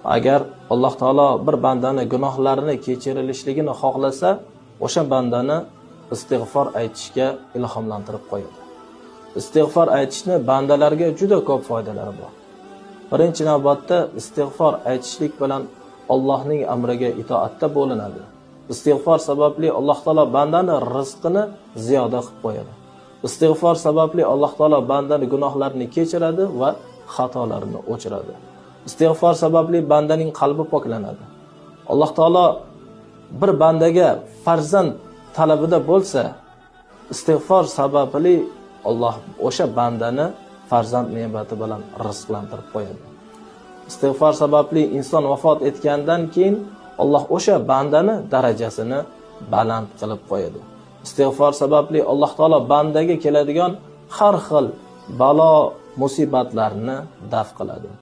Agar Alloh taolo bir bandani gunohlarini kechirilishligini xohlasa, o'sha bandani istig'for aytishga ilhomlantirib qo'yadi. Istig'for aytishni bandalarga juda ko'p foydalari bor. Birinchi navbatda istig'for aytishlik bilan Allohning amriga itoatda bo'linadi. Istig'for sababli Alloh taolo bandani rizqini ziyoda qilib qo'yadi. Istig'for sababli Alloh taolo bandani gunohlarini kechiradi va xatolarini o'chiradi. Istig'for sababli bandaning qalbi poklanadi. Alloh taolo bir bandaga farzand talabida bo'lsa, istig'for sababli Alloh o'sha bandani farzand ne'mati bilan rizqlantirib qo'yadi. Istig'for sababli inson vafot etgandan keyin Alloh o'sha bandani darajasini baland qilib qo'yadi. Istig'for sababli Alloh taolo bandaga keladigan har xil balo, musibatlarni daf qiladi.